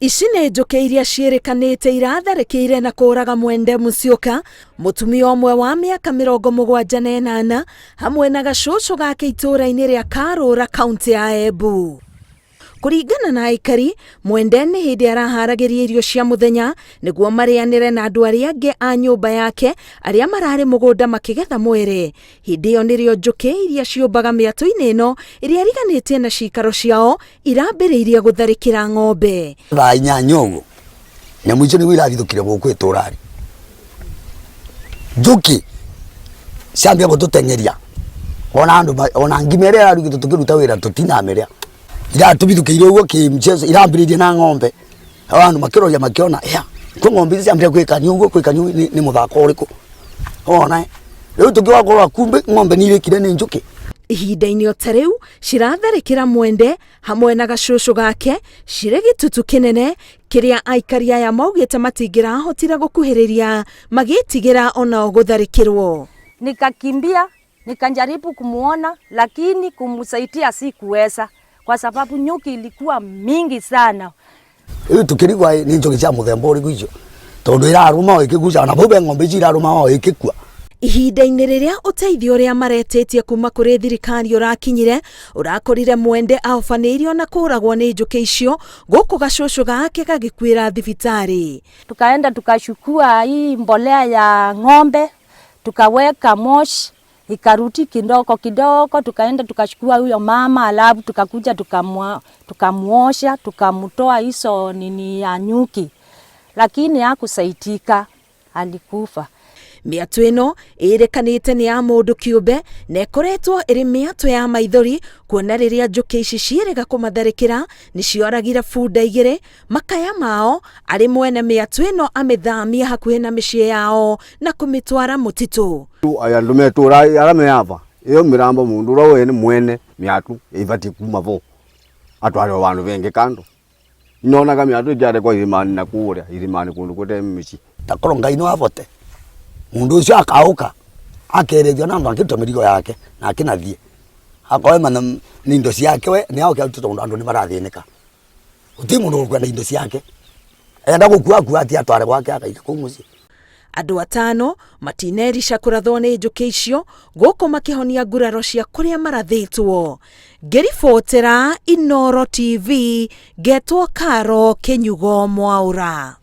Ici nĩ njũkĩ iria ciĩrĩkanĩte iratharĩkĩire na kũraga Mwende Musyoka, mũtumia ũmwe wa mĩaka 78, hamwe na gacũcũ gake itũũra-inĩ rĩa Karũra, kaũntĩ ya Embu. Kũringana na aikari, Mwende nĩ hĩndĩ araharagĩria irio cia mũthenya nĩguo marĩanĩre na andũ arĩa angĩ a nyũmba yake arĩa mararĩ mũgũnda makĩgetha mwere. Hĩndĩ ĩyo nĩrĩo njũkĩ iria ciũmbaga mĩatũ-inĩ ĩno ĩrĩa ĩriganĩtie na cikaro ciao irambĩrĩirie gũtharĩkĩra ng'ombe. Thaa 8 ũguo nyamũ icio nĩguo irathithũkire gũkũ itũra-rĩ, njũkĩ ciambia gũtũteng'eria ona andũ ona ngima ĩrĩa ĩrarugĩtwo tũkĩruta wĩra tũtinamĩrĩa, iratũbithũkĩire ũguo kĩmchezo, irambĩrĩirie na ng'ombe, andũ makĩroria makĩona ya kwĩ ng'ombe ici ciambĩrĩria gwĩkania ũguo gwĩkania ũguo nĩ mũthako ũrĩkũ, wona rĩu tũkĩũka kũrora kumbe ng'ombe nĩ irĩkire nĩ njũkĩ. Ihinda-inĩ o ta rĩu ciratharĩkĩra Mwende hamwe na gacũcũ gake cirĩ gĩtutu kĩnene kĩrĩa aikari aya maugĩte matingĩrahotire gũkuhĩrĩria magĩtigĩra onao gũtharĩkĩrwo. Nikakimbia nikajaribu kumuona lakini kumsaidia sikuweza kwa sababu nyuki ilikuwa mingi sana. Rĩu tũkĩrigwo nĩ njũkĩ cia mũthemba ũrĩkũ icio tondũ ĩrarũma o ĩkĩgucaga na bau be ng'ombe icio irarũma o ĩkĩkua. Ihinda-inĩ rĩrĩa ũteithio ũrĩa maretĩtie kuma kũrĩ thirikari ũrakinyire, ũrakorire Mwende ahobanĩirio na kũragwo nĩ njũkĩ icio gũkũ gacũcũ gake gagĩkuĩra thibitarĩ. Tukaenda tukachukua hii mbolea ya ng'ombe tukaweka moshi ikarudi kidogo kidogo, tukaenda tukachukua huyo mama, alafu tukakuja tukamuosha tukamtoa hizo nini ya nyuki, lakini hakusaidika, alikufa. Mĩatũ ĩno ĩrĩkanĩte nĩ ya mũndũ kĩũmbe na ĩkoretwo ĩrĩ mĩatũ ya maithori kuona rĩrĩa njũkĩ ici ciĩrĩga kũmatharĩkĩra nĩ cioragire bunda igĩrĩ makaya mao arĩ mwene mĩatũ ĩno amĩthamia hakuhĩ na mĩciĩ yao na kũmĩtwara mũtitũ. Aya andũ metũra arĩa me ava ĩyo mĩrambo mũndũ ũrĩa wene mwene mĩatũ ĩbatiĩ kuma vo atware o vandũ vengĩ kando. Nyonaga mĩatũ ĩkĩarekwo irĩmani na kũrĩa irĩmani kũndũ gũtarĩ mĩciĩ. Takorwo Ngai no avote mundu ucio akauka akerethio na andu akĩruta mĩrigo yake na akĩnathiĩ akorwo mana nĩ indo ciake we nĩ aoke arute tondũ andũ nĩ marathĩnĩka gũtirĩ mũndũ ũkwenda indo ciake enda gũkua akua atie atware gwake akaige kũu mũciĩ. Andũ atano matinerica kũrathwo nĩ njũkĩ icio gũkũ makĩhonia nguraro cia kũrĩa marathĩtwo. Ngĩribotera Inooro TV ngetwo Karo Kĩnyugo Mwaũra.